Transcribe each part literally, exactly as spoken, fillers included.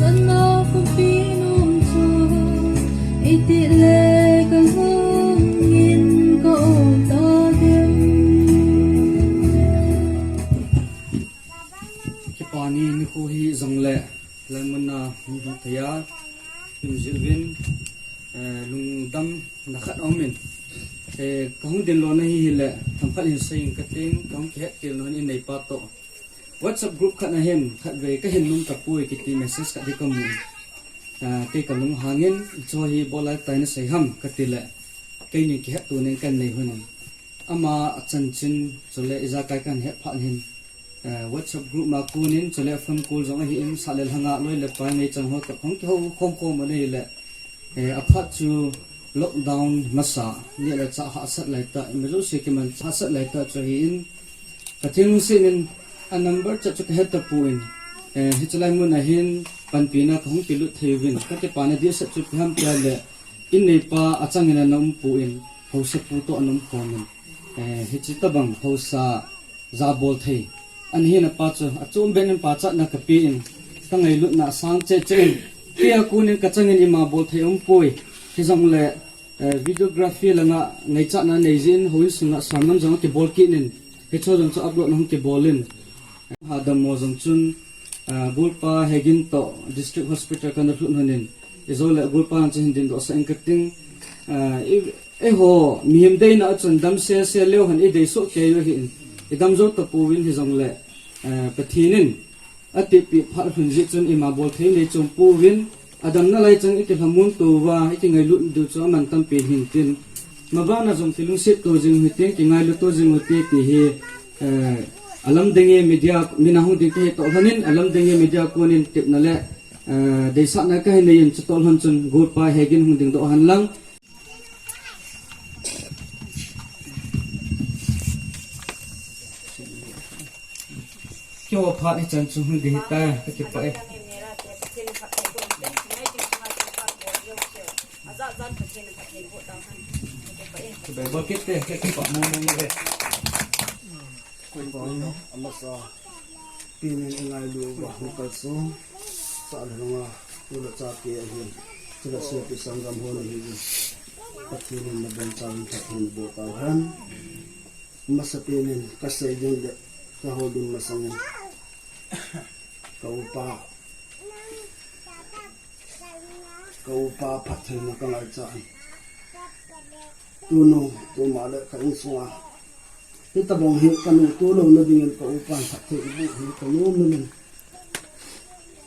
Sana pumpi nung chu, iti le ka hungin ka ota dem. Kipani nikho hi jong le, lai mun a mi hung thei a, hung jil vin, eh, lungdam na khat om in. Eh, ka hung din lo na hi hi le, themkhat hin sei ing ka ting, ka hung kihet til na hon in nei pa to. WhatsApp group khat na hin, khat vei ka hin nung ka pui kiti message khat hi ka mu. Ah, kei ka lunghang in, "Cho hi bol lai tai na sei ham," ka ti le. Kei nin kihet tu nin kan nei hun in. Ama a chanchin, chule ijakai kan het phat hin. Eh, WhatsApp group ma kun in, chule phone call jong ahi in, sa le lhanga loi le pai nei chang ho ka khong ki ho khom khom ma nei le. Eh, a phat chu lockdown masa, ni le cha hahsat lai ta, emergency kiman hahsat lai ta chu hi in. Ka thing sin in, a number cha chu ka het ta pu in. Eh, hi chalai mun a hin, panpi na ka hung pilut thei vin. Ka ke pa na di sa chu pi ham pia le. In nei pa a chang in a na um pu in, hausa pu to a na um khom in. Eh, hi chi ta bang, hausa, ja bol thei. Ani hin a pa chu, a chum ben in pa chat na ka pi in, ka ngailut na sang che che in. Pi a kun in ka chang in ima bol thei um pui. Hi jong le, eh, videography langa ngai chat na nei jin, ho in sunga sermon jong ki bol ki nin. Hi cho jong chu upload na hung ki bol in. Ha dam mo jong chun, ah, Golpa Hegin to District Hospital kana lut hon in. I jo le Golpa ang chu hin din do sa in ka ting. Ah, i, Eiho, mihem deina a chun dam sese leu hen i dei soh kei u ahin, i dam jou ta pouvin hi jong le, eh, Pathen in a tepeh phat lhun jeh chun ima bol thei nei chom pouvin, a damna lai chang i kilhamon tou va, i kingailut diu chu aman tampi hin tin. Mabana jong kilungset tou jing u hite, kingailut tou jing u hite ti hi, eh, a lam ding e media, mina hung ding te hi toh lhon in, a lam ding e media kon in tepna le, eh, deisahna ka hin nei in chu toh lhon chun Golpa Hegin hung ding doh hen lang. Keiho phat hichan chu hung ding hita, ka kipah e. Kibai bol kit te, ka kipah mo mo mo le. Koi koi no, amasa. Pinin i ngailu uva hung kalsong, sa le lhunga, tu le cha te ahin, chule sopi sanggam ho na hi, Pathen in na bon chan Pathen bo tau hen. Masa pinin ka sei ding le, ka hol ding masang in, ka upa, ka upa phattheina ka ngaicha in. Tunu, tuma le ka insunga. Hitabang hi ka nungto louna dingin ka upan phatthei iboh hi ka nom in.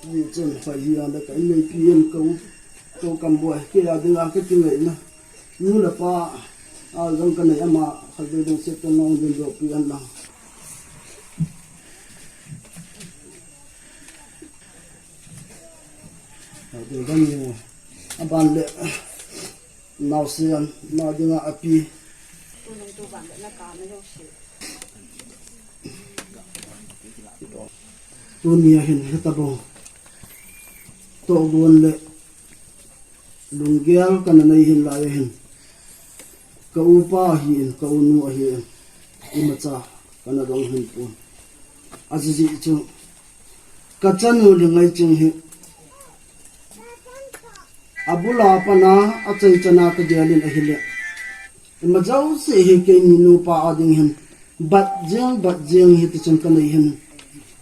Hijeh chun, phai hi a le ka inneipi in ka u, ka u Kamboi, kei a dinga ka kingaina. Nu le pa, a jong ka nei ama, khatvei ding seh ka nung din doh pi an lang. Ka ding dang ni, a ban le, Naosen, na dinga api. Tuni a hin hitabang tohgon le lunggel kana nei hin lai a hin. Ka upa ahin, ka unu ahin, imacha kana dong hin pon. Ajeh chu, ka chanu Lhingngaichin hi, abul a pat a, achaichan a ka gel in ahile. Ima jouse hi keini nupa a ding hin, bat jeng, bat jeng hi tichun ka nei hin.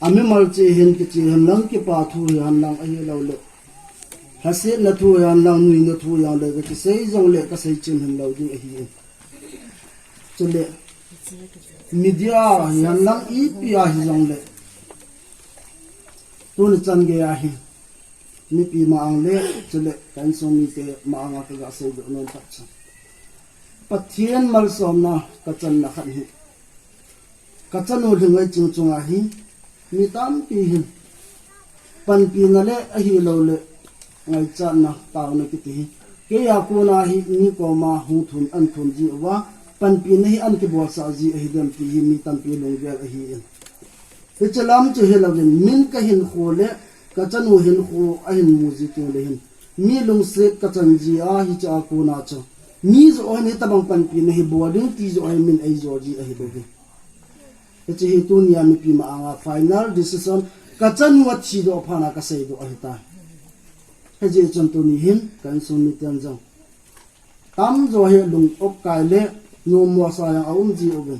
Amimal che hin kiche hin lang kipa thu hi hen lang ahilou le. Lhasetna thu hi hen lang nuina thu hi hen le ka kisei jong le ka sei chin hin lou ding ahi in. Chule, media hi hen lang ipi a hi jong le. Tuni chan gei a hi. Mipi ma ang le, chule, ka insung mite ma ang a ka ga sei doh nom khat chu. Pathen malsomna ka channa khat hi. Ka chanu Lhingngaichin chunga hi, mi tampi hin. Panpina le ahilou le, ngaichatna, taona kiti hi. Kei a kona hi mi koma hung thum an thum ji uva, panpina hi an kibolsah ji ahi dem ti hi mi tampi lunggel ahi in. Hiche lam chu hilouvin, min ka hinkho le ka chanu hinkho ahin mu ji teng le hin, mi lungset ka chan ji a hiche a kona chu, mi joh hin hitabang panpina hi bol ding ti joh hin min ei jo ji ahi bouve. Hiche hi tunia mipi ma anga final decision, ka chanu a thi doh phat na ka sei doh ahi tai. Hijeh chun tuni hin ka insung miten jong tamjo hi lung op kai le nom mo sa jong a um ji uvin.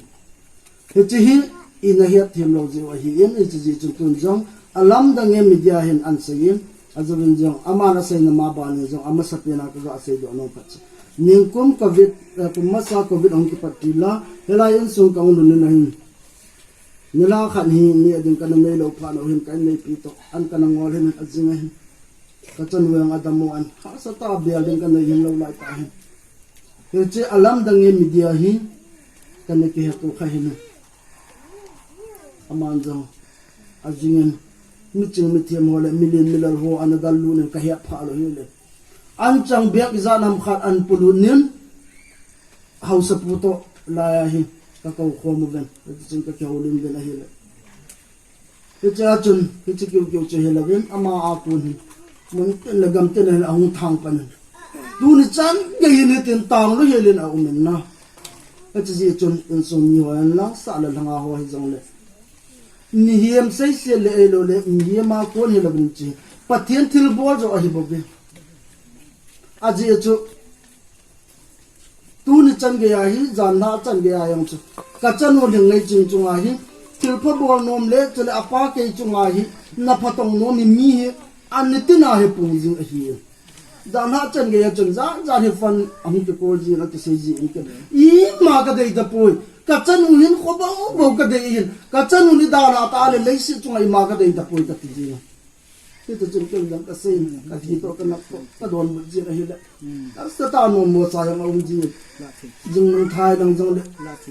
Hiche hi ina het them lou ji u ahi in, hiche jeh chun tun jong alamdang e media hin an sei in, ajouvin jong aman asei na ma ban in jong amasapen a ka ga sei doh nom khat chu, ningkum covid, eh, kum masa covid ahung kipat til a, hilai insung ka hung lhun in ahin, nilhah khat hi ni ading kana nei lou phat u hin ka inneipi toh an kana ngol hin ajing ahin. Ka chanu jong adammo in, hahsa tah a bel ding ka nei hih lou lai tah hin. Hiche alamdang e media hi kana kiheto kha hin. Aman jong ajing in, miching mithem ho le milen milal ho ana dal lut in ka het pha lou hile, an chang bek ijat ham khat an polut in, haosapu toh lai a hi ka kou khom uvin, hichun ka kihoulim uvin ahile. Hiche a chun, hiche kiu kiu chu hilouvin, ama a kon hin, mun tin le gam tin le hin ahung thang pan in, tuni chan gei hin hitin tang lou hel in a um in na. Hiche jeh chun insung mi ho hen lang, sah le lhanga ho hijongle, mihem seiset le ahilou le mihem a kon hilouvin, hiche Pathen thilbol joh ahi bouve. Ajeh chu, tuni chan gei a hi, jan lhah chan gei a jong chu, ka chanu lhingnei ching chunga hi thilpha bol nom le, chule apa kei chunga hi na phatong nom hi mi hi ani tin a hi pung jing ahi. Jan lhah chan gei a chun jan jan hi fan ahung kikol ji in, akisei ji in, ke ima ka dei tapoi. Ka chanu hin kho bou bou ka dei hin, ka chanu ni dan a ta le leiset chunga ima ka dei tapoi ka ti ji in. Hiche chun ken jong ka sei in, ka thi toh, ka nap toh, ka donbut jin ahile, hahsa tah a nom mo sa jong a um jin. Jing nung thai lang jongle,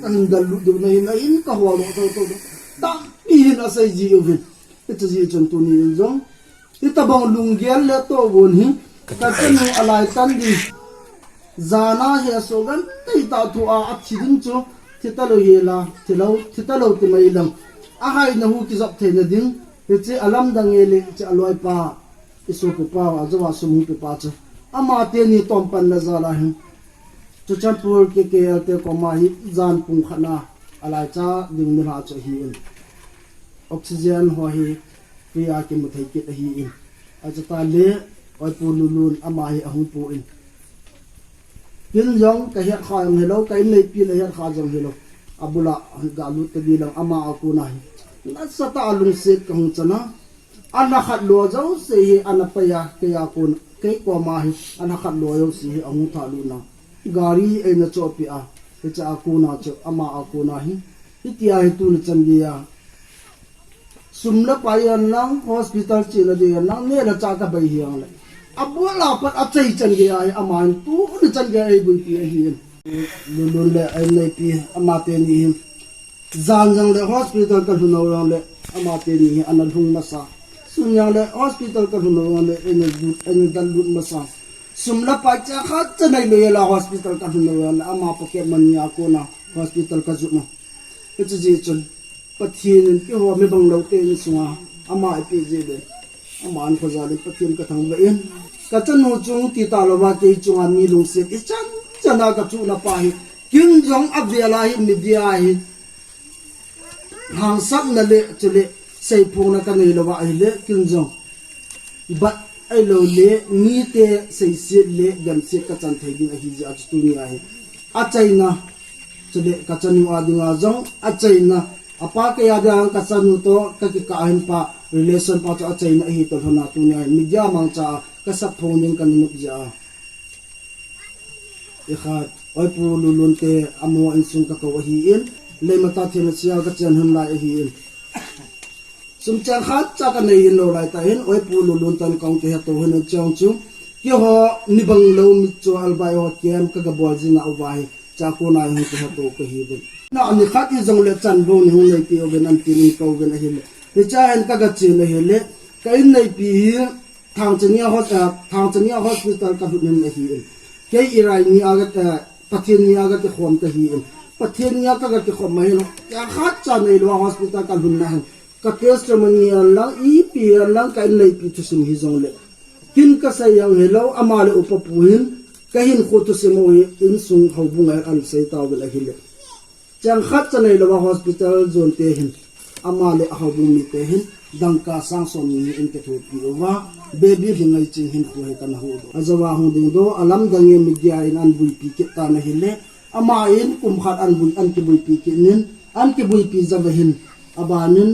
ka hin dal lut diu na hin, na hin ka hol lo to to. Tampi hin asei ji uvin. Hiche jeh chun tuni in jong, hitabang lunggel le tohgon hi ka chanu alai tan ding, jan a hesoh genthei tah thu a athi ding chu, thi talou hel a, thi lou, thi talou ti mai lang, ahaina hu kijop theina ding, hiche alamdang e le, hiche aloipa, isopipa, ajou a sum hung pepa chu, ama teni tom panna jal a hin, Churachandpur K K L te koma hi jan pung khat na alaicha ding nilhah chu ahi in. Oxygen ho hi free a kimu thei kit ahi in. Achuti le, Oipu Lulun ama hi ahung pu in. Ken jong ka het kha jong hilou, ka inneipi le het kha jong hilou, abul a ga lut ta di lang, ama a kon a hi nasatah a lungset ka hung chan a, ana khat lou jouse hi ana pai a, kei a kon, kei koma hi ana khat lou jouse hi ahung thah lut na. Gari eina chohpeh a, hiche a kon a chu, ama a kon a hi, hitia hi tuni chan gei a sum le pai ahin lang, hospital chena ding ahin lang, neh le chah ka bei hijongle, abul a pat achai chan gei a hi, ama hin tuni chan gei a eiboipi ahi in. Lulun le a inneipi, ama teni hin, jan jongle hospital ka lhun u jongle, ama teni hi ana lhung masa. Sun jongle hospital ka lhun u jongle, eina lut, eina dal lut masa. Sum le pai cheh khat cha neilou jeh a hospital ka lhun u jongle, ama pocket money a kon a hospital ka jot u. Hiche jeh chun, Pathen in keiho mi banglou te insunga ama eipeh jeh le, ama in khojal in Pathen ka thangvah in, ka chanu chung ti talou va kei chunga mi lungset ichan chan a ka chuhna pa hi, ken jong avel a hi media a hi hangsamna le chule seiphongna ka neilou va ahile, ken jong bat ahilou le mite seiset le gamset ka chan thei ding ahi jeh a chu tuni a hi achaina, chule ka chanu a dinga jong achaina, apa kei a dinga ka chanu toh ka kikah hin pa relation pa chu achaina ahi toh lhon a, tuni a hi media mangcha a ka sap phong ding ka nop jeh a, ikhat Oipu Lulun te amaho insung ka kou ahi in, Leimata Thina Sia ka chen hun lai ahi in. Sum cheng khat cha ka nei hih lou lai tah hin, Oipu Lulun toh ka hung kiheto hin, cheng chu keiho mi banglou mitcho albai ho kem ka ga bol jing nauva hi, cha kona hung kiheto ka hi uvin. Na nikhat hijongle chan bou nei hung neipi uvin, aunty in kou uvin ahile, hiche a hin ka ga chen ahile, ka inneipi hi Thangchania hos-, ah, Thangchania hospital ka lhut in ahi in. Kei Irai ni a ka, eh, Pathen ni a ka kikhom ka hi in. Pathen ni a ka, ka kikhom ma hin. Kei khat cha nei lou a hospital ka lhun na hin. Ka testimony an lang, ipi an lang, ka inneipi thusim hi jong le. Kin ka sei jong hi lou, ama le upa pu hin. Ka hin khu thusim u hi insung houbung a an sei tau le hi le. Chang khat cha nei lou a hospital jon te hin. Ama le a houbung mi te hin. Dangka sang som ni hin ka thupi uva. Baby hi ngai ching hin khu hi ka na hu do. A jawa hung ding do, a lam dang e media in an buipi kit ta na hi le. Ama in kum khat an bui, an kibuipi kit nin, an kibuipi java hin, a ban in,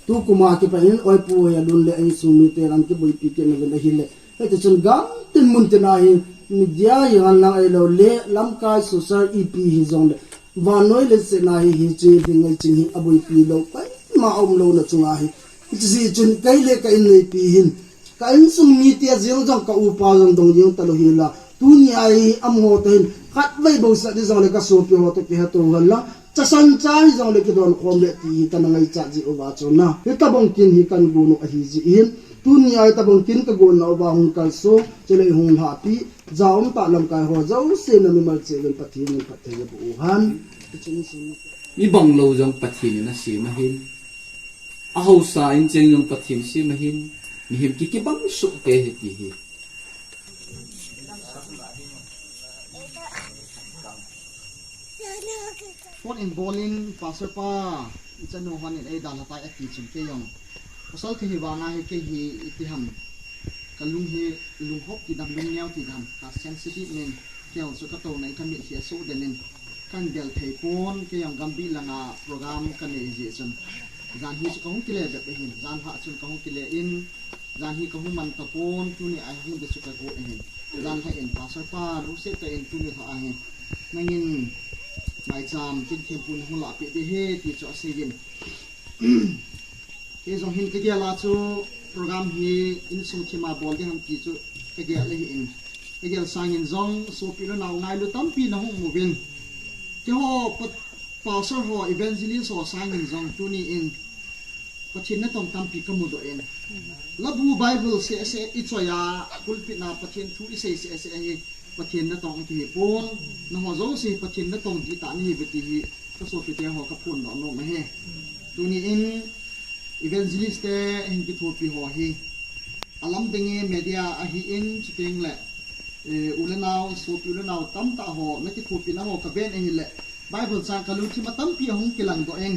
tu kum a kipan in, oi pu oi a lun le, a insung mi te an kibuipi kit na vin a hi le. Hiti chun gam tin mun tin a hi, media hi ngan lang ai lou le, lamkai social ipi hi jong le, vannoi le se na hi hi chi, ding ngai ching hi, a buipi lou, pai ma um lou na chung a hi. Hiti chun kai le ka inneipi hin, ka insung mi te jeng jong ka upa jong dong jeng ta lou hi la. Tuni a hi amaho ta hin khat vei bou sa di jong le ka sopi ho ta ki ha to hal la. Chasan cha hi jong le ki don khom le ti hi ta na ngai cha ji uva chu na. Hi ta bong kin hi kan gu nu a hi ji hin. Tuni a hi ta bong kin ka gu na uva hung kal so. Chule hung ha pi. Ja um ta lamkai ho ja u se na mi mal che ven Pathen in Pathen ya bu u han. Mi bang lou jong Pathen in a si ma hin. A hausa in cheng jong Pathen si ma hin. Mi him ki ki bang su te he ti hi. Phone in bol in, Pastor pa, i chanu hon in ei dan hatai a ti chun kei jong. Pasal kei hi vang a hi kei hi i ti ham. Ka lung hi, lung hop ti dam, lung neo ti dam. Ka sensitive nin, kei jong chu ka to na in ka mit hi a so den in. Kan del thei pon, kei jong Gambih langa program ka nei ji chun. Jan hi chu ka hung kile bep hin, jan ha chun ka hung kile in, Jan hi ka hung man ta pon, tuni a hung de chu ka go ahin. Jan ha in Pastor pa, lungset tah in tuni ha ahin. Nangin maicham, kin thempu na hung lah peh de he, ti chu a sei in. Kei jong hin ka gel a chu program hi insung thim a bol ding ham ti chu ka gel ahi in. Ka gel sangin jong sopi le nau ngailu tampi na hung mu vin. Keiho pa-, Pastor ho, evangelist ho sangin jong tuni in Pathen natong tampi ka mudoh in. Labu Bible seh seh i choi a, pulpit na Pathen thu i sei seh seh hi Pathen natong ki hi pon. Nangho jouse Pathen natong ding tah nahi ve ti hi ka sopi te ho ka phondoh nom ahi. Tuni in evangelist te hin kithopi ho hi. A lam ding e media ahi in chuteng le, eh, u le nau, sopi u le nau tamtah ho, na kithopi na ho ka ven ahi le, Bible chang ka lungthim a tampi a hung kilang doh in.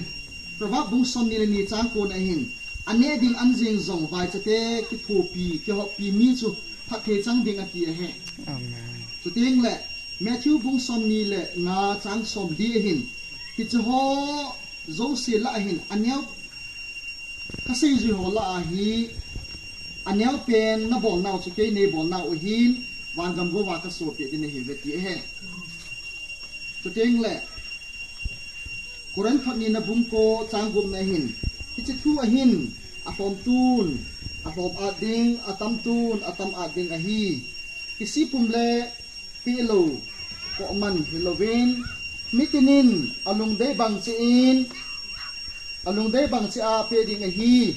Proverb bung som ni le ni chang ko na hin, a neh ding an jing jong vaicha te kithopi, kihoppi mi chu phatthei chang ding a ti ahi. Amen. Chuteng le, Matthew bung som ni le nga chang som li ahin, hiche ho jouse lah ahin, a neo Ka seijui ho lah a hi, a neo pen na bolnau chu kei nei bolnau ahin, vangam gou a ka sopi ding ahi ve ti ahi. Chuteng le, Korinth thot ni na bung ko chang gup na hin, hiche thu ahin, a lhom tun, a lhom at ding, a tam tun, a tam at ding ahi. Kisih pum le, Peh lou, koh man hilou vin, mitin in, a lungdei bang cheh in, a lungdei bang cheh a peh ding ahi,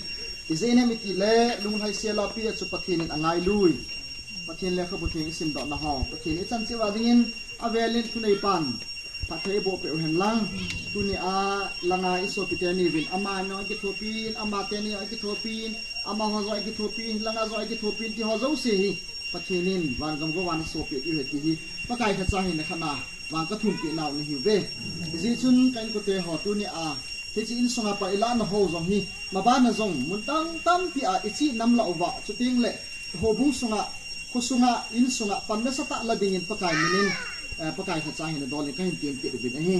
ijeh inem iti le, lunglhai sel a peh chu Pathen in a ngailui. Pathen lekhabu theng i simdoh na ho, Pathen i chan cheh uva ding in, a vel in thunei pan, phatthei boh peh u hen lang, tuni a langa i sopi teni uvin, ama neo i kithopi in, ama teni neo i kithopi in, amaho joh i kithopi in, langa joh i kithopi in, ti ho jouse hi, Pathen in vangam gou a na sopi u ahi ti hi, Pakai lhacha hin na khat na, vang ka thum pi nau na hi ve. Ijeh chun ka inkote ho tuni a, hiche insung a pat i lah na ho jong hi, maban a jong, mun tam tampi a, i chih nam lah uva, chuteng le, houbung sunga, kho sunga, insung a, pan nasatah la ding in Pakai min in, eh, Pakai lhacha hin na dol in ka hin tin pi uvin ahi.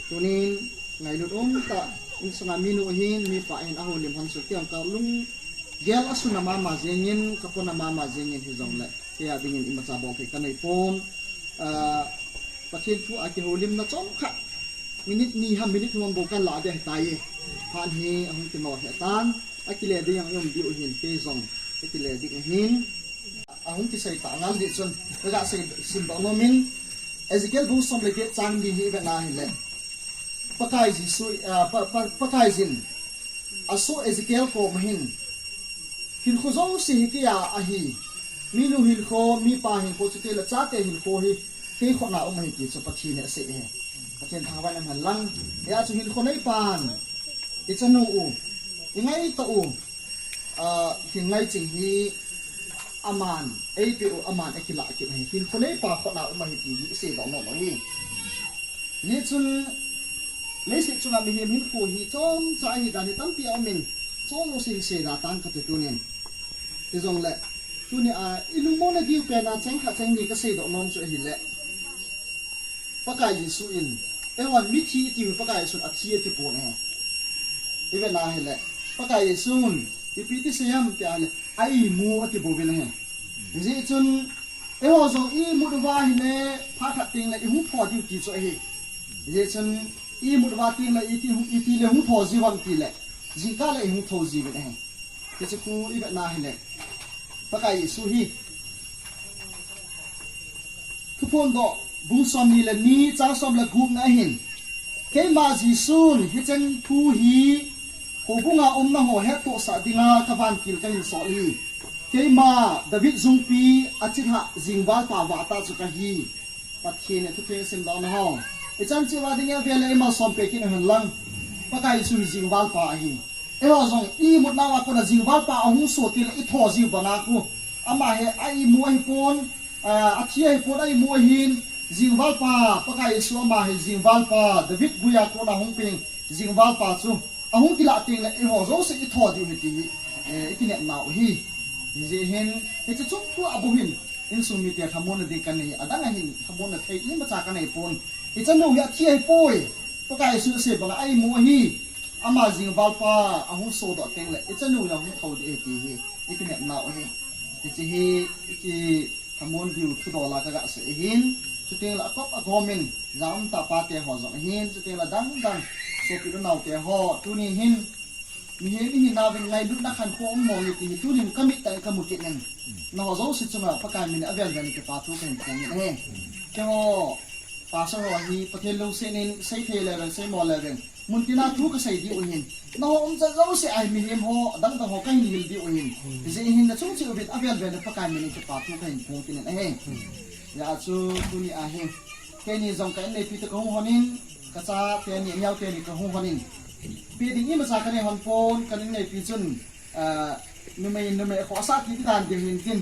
Tunin, ngailut um tah, insung a minu ahin, mipa ahin, a houlim hon chu, ti ang ka lung, Gel a sun a mama jeng in, ka pon a mama jeng in hijong le, kei a ding in imacha bol thei ka nei pon. Ah, Pathen thu a kihoulimna chomkhat, minute ni ham, minute thum bou kan la ding ahitai. Phat hi ahung kimo ahi tan, akile ding jong i um diu hin, kei jong ka kile ding ahin. Ahung kisei ta ngal ding chun, ka ga sei simdoh nom in, Ezekiel bung som le get chang li hi i vet na hile. Pakai Jesu, ah, Pa, Pa, Pakai jin, asoh Ezekiel koma hin, hinkho jouse hi kei a ahi, Minu hinkho, mipa hinkho, chuti le chate hinkho hi kei khut a um ahi ti chu Pathen in asei ahi. Pathen thangvah in umhen lang. Hijeh chun hinkho neipan, ichanu u, ingaito u, ah, hin ngaiching hi aman eipeh u, aman akilah kit ahi. Hinkho neipa khut a um ahi ti hi isei doh nom u ahi. Hijeh chun, leiset chunga mihem hinkho hi chomcha ahi dan hi tampi aumin, chomcha hi seida tan kati tunin. Hijongle, tunia ilungmonna diu pen a cheng khat cheng ni kasei doh nom chu ahile, Pakai Jesu in, eihon mithi itiu hi Pakai Jesun athi ati pon ahi. Ivet na hile, Pakai Jesun, ipi ti seiyem tia hile, a imu ati bouvin ahi. Hijeh chun, eiho jong imut uva ahile, phat khat tengle ihung tho diu ti chu ahi. Hijeh chun, imut uva tengle iti hung, itile hung tho jiu ham tile, jingkah le ihung tho jiuvin ahi. Hichu khu ivet na hile, Pakai Jesu hi, Thuphondoh bung somni le ni, chang som le gup na ahin, keima Jesun hicheng thu hi houbunga umna ho hettohsah dinga kavantil kahin sol ahi. Keima David jungpi achilhah jingvalpa vah tah chu kahi. Pathen in athutheng simdohna ho, ichan cheh uva ding avel le imalsom peh kit u hen lang. Pakai Jesu hi jingvalpa ahi. Eiho jong imutna uva kona jingvalpa ahung so tile itho jiu banga khu, ama hi a imu ahipon, ah, athi ahipon, a imu ahin, jingvalpa Pakai Jesu ama hi jingvalpa David guia kona hung peng jingvalpa chu ahung kilah tengle eiho jouse itho diu ahi ti hi, eh, ikinepnau ahi. Hijeh hin, hiche chung thu a bou hin, insung mite lhamonna ding kanei, adang ahin lhamonna thei imacha kanei pon. Ichanu hi athi ahipoi. Pakai Jesun asei banga a imu ahi. Ama jingvalpa ahung sodoh tengle ichanu hi ahung tho ding ahi ti hi ikinepnau ahi. Hiche hi iki lhamon diu thudol a kaga sei ahin. Chutengle akop agomin, ja umtah pate ho jong ahin. Chutengle adang dang sopi le naote ho, tuni hin mihem ihinau vin ngailutna khankho um mong e ti hi tunin kamit tah in kamu kit in. Nangho jouse chunga Pakai min in avel vel in kipa thu kahin phong in ahi. Keiho pastor ho hi Pathen lungset in seithei le vin, seimo le vin, muntina thu kasei diu ahin. Nangho umchan jouse a hi mihem ho, adang dang ho kahin hil diu ahin. Hijeh hin nachung cheh uvin avel vel in Pakai min in kipa thu kahin phong kit in ahi. Hijeh chun tuni a hi keini jong ka inneipi toh kahung hon in, kacha teni, aneo teni kahung hon in, pe ding imacha kanei hon pon, ka inneipi chun, ah, numei, numei khohsah kiti dan ding hin tin,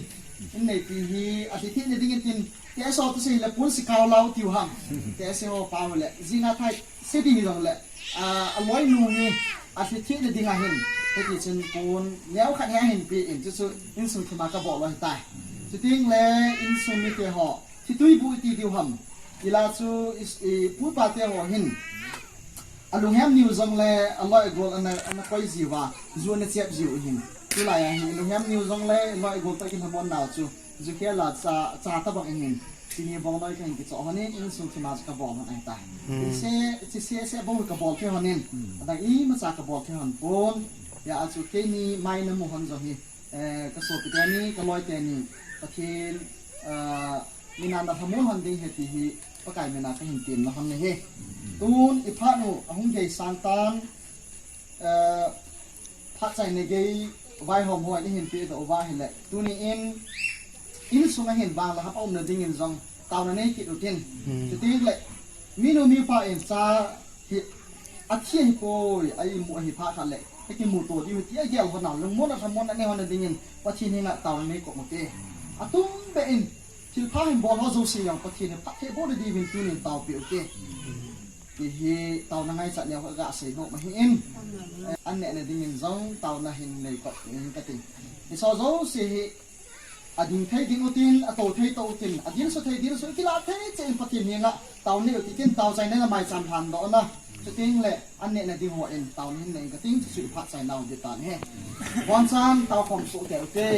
inneipi hi alhi thehna ding in tin, tehse ho tusei le pon sikau lau tiu ham. Tehse ho pa ho le, jing a thai se ding jongle, ah, aloinu hi alhi thehna ding ahin, hiti chun pon neo khat hi ahin pe in, chuchu insung thima kabol u ahitai. Chutengle insung mite ho, thitui bu iti diu ham. Ila chu i, i pu ipa te ho hin, alunghem niu jongle aloi agol ana, ana koi jiuva, ju ana chep jiu ahin. Tulai a hi alunghem niu jongle aloi agol toh kilhamon nau chu, ju khel a cha, cha tabang ahin. Chini bong noi kahin kichoh hon in, insung thima chu kabol hon ahitai. Hmm. Chise, chise, se bong kabol thei hon in. Hmm. Adang imacha kabol thei hon pon. Hijeh chun keini mai namu hon jong hi, eh, kasopi teni, kaloi teni, Pathen, ah, min a nalhamon hon ding ahi ti hi, Pakai min a kahin temna hon ahi. Tun iphat u ahung gei sang tan, eh, phat chaina gei vaihom ho ihin pedoh uva ahile, tuni in, insung a hin vang le hap a umna ding in jong taona nei kit utin. Hmm. Chutengle, minu mipa in cha hi athi ahipoi, a imu ahi phat khat le, akimuto diu ahi ti agel hon a, lungmonna lhamonna nei hon na ding in, Pathen henga taona nei kop ute. Atum be in, thilpha hin bol ho jouse jong Pathen in phatthei bol diu vin tunin taopeh ute. Ti hi taona ngaichat neo kaga sei nom ahi in. Eh, an neh na ding in jong taona hin nei kop in kati. Hiche jouse hi ading thei ding utin, ato thei to utin, adilsu thei dilsu, ikilah thei cheh in Pathen henga taona nei utin, tao chaina le maicham lhan dohna. Chutengle, an neh na ding ho in taona hin nei in kating, chuchu iphat chaina u ding tan ahi. Bonchan, tao khom soh teu te.